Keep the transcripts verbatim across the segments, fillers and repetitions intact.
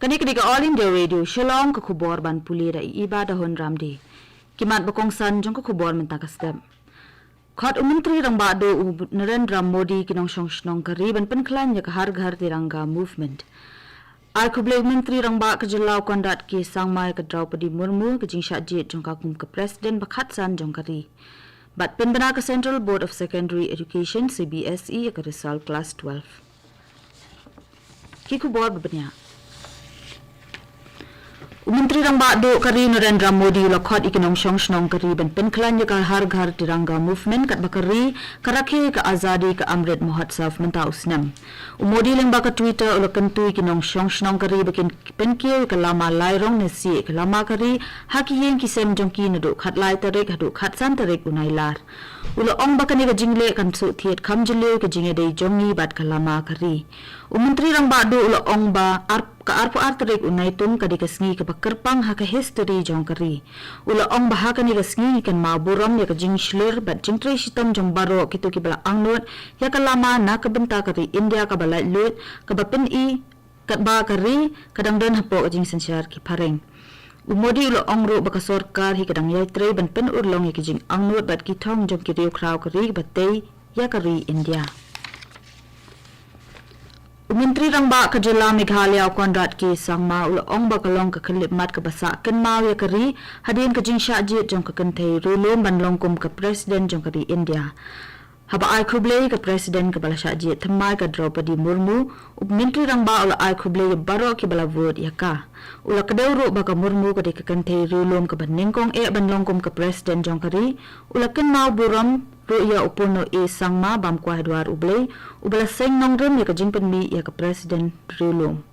Kane ka dei ka All India Radio Shillong, ka khubor ban pule da i Iba Dahun Ramdi. Ki mat ba kongsan jong ka khubor mynta ka step. Khot u Myntri Rangbah Duh u Narendra Modi ki nongshong shnong ka ri ban pynkhlaiñ ïa ka Har Ghar Tiranga Movement. Ai khublei u Myntri Rangbah ka jylla u Conrad K Sangma ïa ka Draupadi Murmu ka jingshah jied jong ka kum ka President ba khatsan jong ka ri. Bad pynbna ka Central Board of Secondary Education, C B S E, ïa ka result class twelve. Ki khubor ba bniah. U Myntri Rangbah Duh ka ri Narendra Modi u la khot ïa ki nongshong shnong ka ri ban pynkhlaiñ ïa ka Har Ghar Tiranga Movement katba ka ri ka rakhe ïa ka Azadi ka Amrit Mahotsav mynta u snem. U Modi lyngba ka Twitter u la kyntu ïa ki nongshong shnong ka ri ba kin pynkiew ïa ka lama lai rong ne sih ïa ka lama ka ri ha ki ïing ki sem jong ki naduh khatlai tarik haduh khatsan tarik u Nailar. U la ong ba kane ka jingleh kan shu thied kham jylliew ïa ka jingïadei jong ngi bad ka lama ka ri. U Myntri Rangbah Duh u la ong ba ar, ka arphew ar tarik u Naitung ka dei ka sngi kaba kyrpang ha ka history jong ka ri. U la ong ba ha kane ka sngi ngi kynmaw burom ïa ka jingshlur bad jingtrei shitom jong baroh kito kiba la angnud ïa ka lama na ka bynta ka ri India kaba laitluid, kaba pyni katba ka ri ka dang don hapoh ka jingsynshar ki phareng. U Modi u la ong ruh ba ka sorkar hi ka dang ïatrei ban pynurlong ïa ki jingangnud bad ki thong jong ki riewkhraw ka ri ba tei ïa ka ri India. U Myntri Rangbah ka jylla Meghalaya u Conrad K Sangma u la ong ba ka long ka khyllipmat kaba sah kynmaw ïa ka ri hadien ka jingshah jied jong ka kynthei riewlum ban long kum ka President jong ka ri India. Haba ai khublei ka President kaba la shah jied thymmai ka Draupadi Murmu, u Myntri Rangbah u la ai khublei ïa baroh kiba la vote ïa ka. U la kdew ruh ba ka Murmu ka dei ka kynthei riewlum kaba nyngkong eh ban long kum ka President jong ka ri. U la kynmaw burom ruh ïa u Purno A Sangma bam kwai ha dwar U Blei, uba la seng nongrim ïa ka jingpynmih ïa ka President riewlum.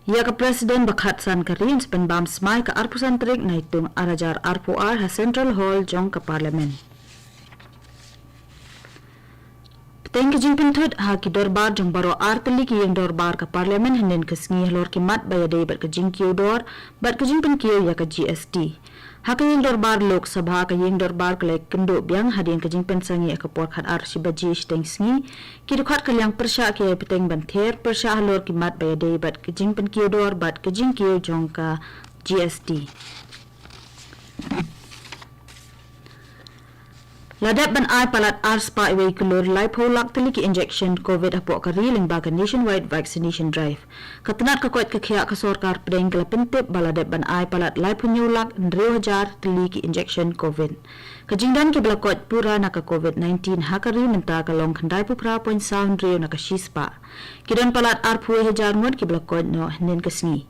Ïa ka President ba khatsan ka ri yn sa pynbam smai ka arphew san tarik Naitung ar hajar arphew ar ha Central Hall jong ka Parliament. Bteng ka jingpynthut ha ki dorbar jong baroh ar tylli ki ïing dorbar ka Parliament hynnin ka sngi halor ki mat ba ïadei bad ka jingkiew dor bad ka jingpynkiew ïa ka G S T. Ha ka ïing dorbar Lok Sabha, ka ïing dorbar ka la ïakynduh biang hadien ka jingpynsangeh ha ka por khatar shi baje shiteng sngi. Ki dkhot ka liang pyrshah ki ïai bteng ban ther pyrshah halor ki mat ba ïadei bad ka jingpynkiew dor bad ka jingkiew jong ka G S T. La dep ban ai palat ar spah wei klur laiphew lak tylli ki injection COVID hapoh ka ri lyngba ka Nationwide Vaccination Drive. Ka tnat ka koit ka khiah ka sorkar pdeng ka la pyntip ba la dep ban ai palat laiphew hynñiew lak hynriew hajar tylli ki injection COVID. Ka jingdon kiba la koit pura na ka COVID nineteen ha ka ri mynta ka long khyndaiphew phra point saw hynriew na ka shispah. Ki don palat arphew wei hajar ngut kiba la koit noh hynnin ka sngi.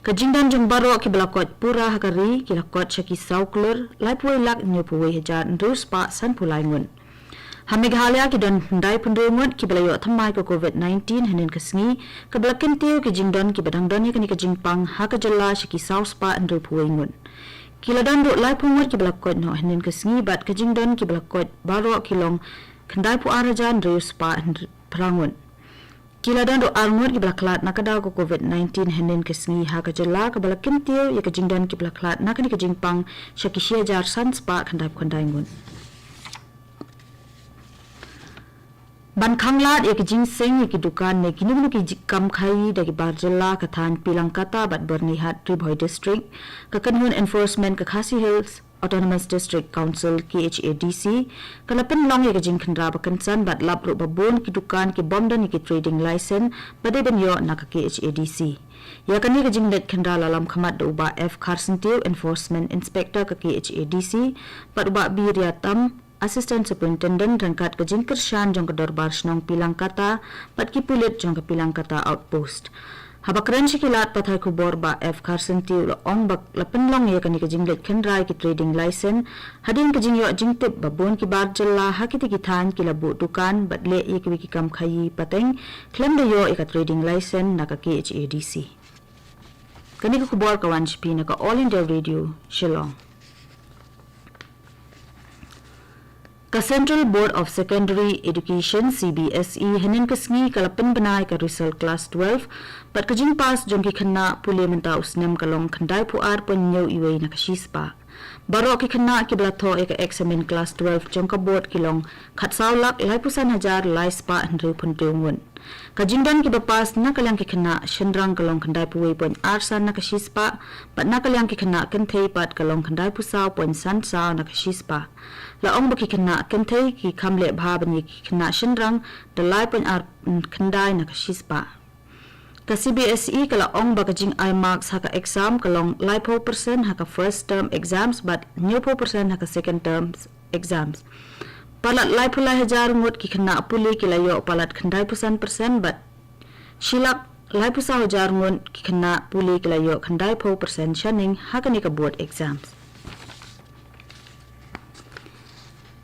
Ka jingdon jong baroh kiba la koit pura ha ka ri ki la koit sha ki saw klur laiphew wei lak hynñiewphew wei hajar hynriew spah sanphew lai ngut. Ha Meghalaya ki don khyndaiphew hynriew ngut kiba la ïoh thymmai ka COVID nineteen hynnin ka sngi, kaba la kyntiew ki jingdon kiba dang don ïa kane ka jingpang ha ka jylla sha ki saw spah hynriewphew wei ngut. Ki la don ruh laiphew ngut kiba la koit noh hynnin ka sngi bad ka jingdon kiba la koit baroh ki long khyndaiphew ar hajar hynriew spah hynriew phra ngut. Ki la don ruh ar ngut kiba la khlad na ka daw ka COVID nineteen hynnin ka sngi ha ka jylla, kaba la kyntiew ïa ka jingdon kiba la khlad na kane ka jingpang sha ki shi hajar san spah khyndaiphew khyndai ngut. Ban khanglad ïa ka jingseng ïa ki dukan ne kino kino ki ji-, kam khaïi da ki bar jylla, ka thaiñ Pilangkata bad Byrnihat, Ri Bhoi District, ka kynhun enforcement ka Khasi Hills Autonomous District Council, K H A D C, ka la pynlong ïa ka jingkhynra ba kynsan bad lap ruh ba bun ki dukan ki bym don ïa ki trading license ba dei ban ïoh na ka K H A D C. Ïa kane ka jingleit khynra la lam khmat da u Bah F Kharsyntiew, Enforcement Inspector ka K H A D C, bad u Bah B Riatam, Assistant Superintendent, ryngkat ka jingkyrshan jong ka Dorbar Shnong Pilangkata bad ki pulit jong ka Pilangkata Outpost. Haba kren sha ki lad pathai khubor, Bah F Kharsyntiew u la ong ba la pynlong ïa kane ka jingleit khynra ïa ki trading license hadien ka jingïoh jingtip ba bun ki bar jylla ha kito ki thaiñ ki la buh dukan bad leh ïa kiwei ki kam khaïi pateng khlem da ïoh ïa ka trading license na ka K H A D C. Kane ka khubor ka wan sha phi na ka All India Radio Shillong. Ka Central Board of Secondary Education, C B S E, hynnin ka sngi ka la pynbna ïa ka result class twelve bad ka jingpass jong ki khynnah pule mynta u snem ka long khyndaiphew ar point hynñiew wei na ka shispah. Baroh ki khynnah kiba la thoh ïa ka eksamin klas twelve jong ka board ki long khatsaw lak laiphew san hajar lai spah hynriewphew hynriew ngut. Ka jingdon kiba pass na ka liang ki khynnah shynrang ka long khyndaiphew wei point ar san na ka shispah, bad na ka liang ki khynnah kynthei pat ka long khyndaiphew saw point san saw na ka shispah. La ong ba ki khynnah kynthei ki kham leh bha ban ïa ki khynnah shynrang da lai point ar khyndai na ka shispah. Ka C B S E ka la ong ba ka jingai marks ha ka exam ka long laiphew percent ha ka first term exams bad hynñiewphew percent ha ka second term exams. Palat laiphew lai hajar ngut ki khynnah pule ki la ïoh palat khyndaiphew san percent bad shi lak laiphew saw hajar ngut ki khynnah pule ki la ïoh khyndaiphew percent shaneng ha kane ka board exams.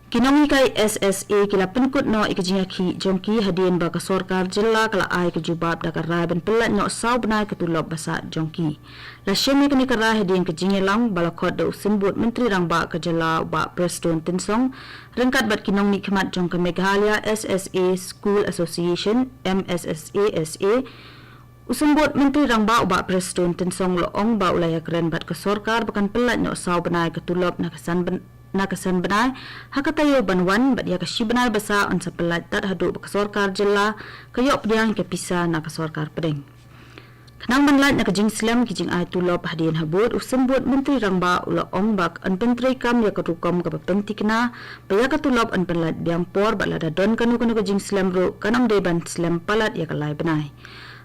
Ki nonghikai S S A ki la pynkut noh ïa ka jingïakhih jong ki hadien ba ka sorkar jylla ka la ai ka jubab da ka rai ban pynlait noh saw bnai ka tulop ba sah jong ki. La shim ïa kane ka rai hadien ka jingïalang ba la khot da u Symbud Myntri Rangbah ka jylla u Bah Prestone Tynsong ryngkat bad ki nongmihkhmat jong ka Meghalaya S S A School Association, M S S A S A. U Symbud Myntri Rangbah u Bah Prestone Tynsong u la ong ba u la ïakren bad ka sorkar ba kan pynlait noh saw bnai ka tulop na ka san bn-, na ka san bnai ha ka taïew ban wan, bad ïa ka shi bnai ba sah yn sa pynlait tad haduh ba ka sorkar jylla ka ïoh pdiang ïa ka pisa na ka sorkar pdeng. Khnang ban lait na ka jingslem ki jingai tulop hadien habud, u Symbud Myntri Rangbah u la ong ba yn pyntreikam ïa ka rukom kaba pynthikna ba ïa ka tulop yn pynlait biang por, bad lada don kano kano ka jingslem ruh kan ym dei ban slem palat ïa ka lai bnai.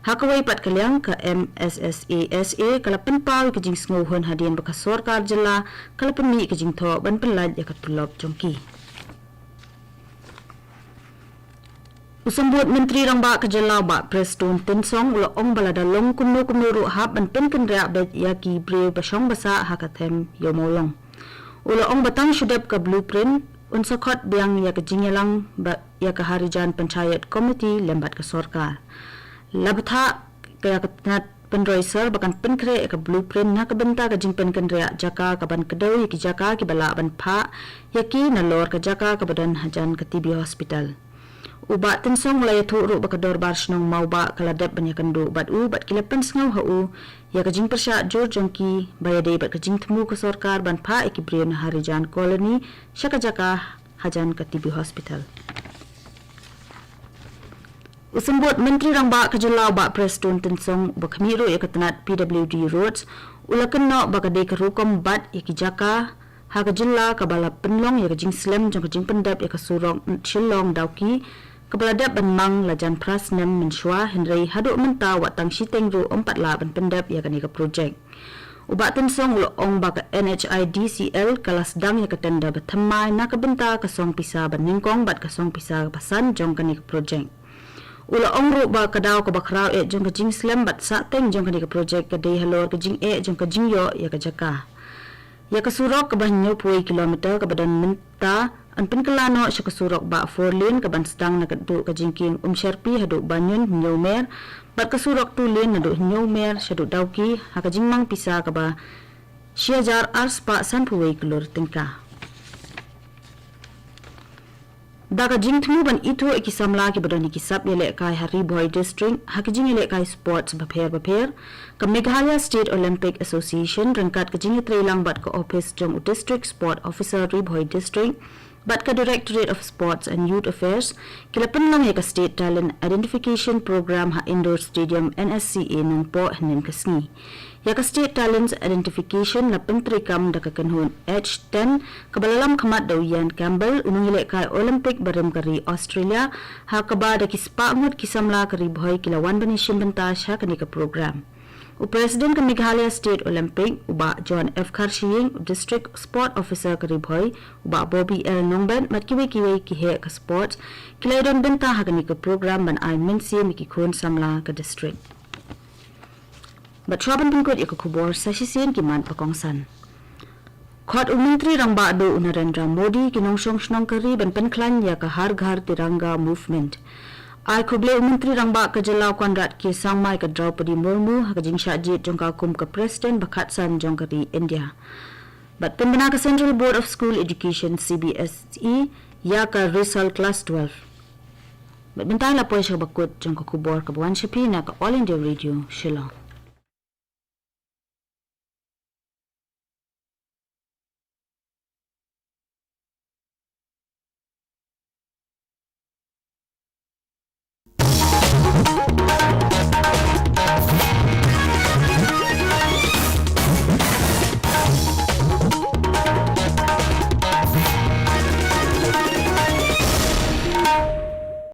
Ha kawei pat ka liang, ka M S S A S A ka la pynpaw ïa ka jingsngewhun hadien ba ka sorkar jylla ka la pynmih ïa ka jingthoh ban pynlait ïa ka tulop jong ki. U Symbud Myntri Rangbah ka jylla u Bah Prestone Tynsong u la ong ba lada long kumno kumno ruh hap ban pynkynriah beit ïa ki briew ba shong ba sah ha ka them Ïew Mawlong. U la ong ba tang shu dep ka blueprint, un sa khot biang ïa ka jingïalang bad ïa ka Harijan Panchayat Committee lem bad ka sorkar. La bthah ka ïa ka tnat pynroi sor ba kan pynkhreh ïa ka blueprint na ka bynta ka jingpynkynriah jaka kaban kdew ïa ki jaka kiba lah ban phah ïa ki nalor ka jaka kaba don hajan ka T B Hospital. U Bah Tynsong u la ïathuh ruh ba ka Dorbar Shnong Mawbah ka la dep ban ïakynduh bad u bad ki la pynsngew ha u ïa ka jingpyrshah jur jong ki ba ïadei bad ka jingthmu ka sorkar ban phah ïa ki briew na Harijan Colony sha ka jaka hajan ka T B Hospital. U Symbud Myntri Rangbah ka jylla u Bah Prestone Tynsong uba khmih ruh ïa ka tnat P W D Roads u la kynnoh ba ka dei ka rukom bat ïa ki jaka ha ka jylla kaba la pynlong ïa ka jingslem jong ka jingpyndep ïa ka surok Shillong Dawki kaba la dep ban mang la jan phra snem mynshuwa, hynrei haduh mynta wat tang shiteng ruh ym pat lah ban pyndep ïa kane ka projek. U Bah Tynsong u la ong ba ka N H I D C L ka la sdang ïa ka tender ba thymmai na ka bynta ka song pisa ba nyngkong bad ka song pisa ba san jong kane ka projek. U la ong ruh ba ka daw kaba khraw eh jong ka jingslem bad sahteng jong kane ka projek ka dei halor ka jingeh jong ka jingïoh ïa ka jaka. Ïa ka surok kaba hynñiewphew kilometer kaba don mynta yn pynkylla noh sha ka surok bah four lane kaban sdang naduh ka jingkieng Umsherpi haduh Banyun Hynñiewmer, bad ka surok two lane naduh Hynñiewmer shaduh Dawki ha ka jingmang pisa kaba shi hajar arspah sanphew wei klur tyngka. Da ka jingthmu ban ithuh ïa ki samla kiba don ïa ki sap ïalehkai ha Ri Bhoi District ha ki jingïalehkai sports bapher bapher, ka Meghalaya State Olympic Association ryngkat ka jingïatreilang bad ka ophis jong u District Sport Officer Ri Bhoi District bad ka Directorate of Sports and Youth Affairs ki la pynlong ïa ka State Talent Identification Program ha Indoor Stadium N S C A Nongpoh hynnin ka sngi. Ïa ka State Talents Identification la pyntreikam da ka kynhun H ten kaba la lam khmat da u Ian Campbell, u nongïalehkai Olympic barim ka ri Australia, ha kaba da ki spah ngut ki samla ka Ri Bhoi ki la wan ban ïashim bynta sha kane ka program. U President ka Meghalaya State Olympic, u Bah John F Kharshiing, u District Sport Officer ka Ri Bhoi, u Bah Bobby L Nongbet, bad kiwei kiwei ki heh ka sports ki la ïadon bynta ha kane ka program ban ai mynsiem ïa ki khun samla ka district. Bad shuwa ban pynkut ïa ka khubor, sa shisien ki mat ba kongsan. Khot u Myntri Rangbah Duh u Narendra Modi ki nongshong shnong ka ri ban pynkhlaiñ ïa ka Har Ghar Tiranga Movement. Ai khublei u Myntri Rangbah ka jylla u Conrad K Sangma ïa ka Draupadi Murmu ha ka jingshah jied jong ka kum ka President ba khatsan jong ka ri India. Bad pynbna ka Central Board of School Education, C B S E, ïa ka result class twelve. Bad mynta la poi sha kaba kut jong ka khubor kaba wan sha phi na ka All India Radio Shillong.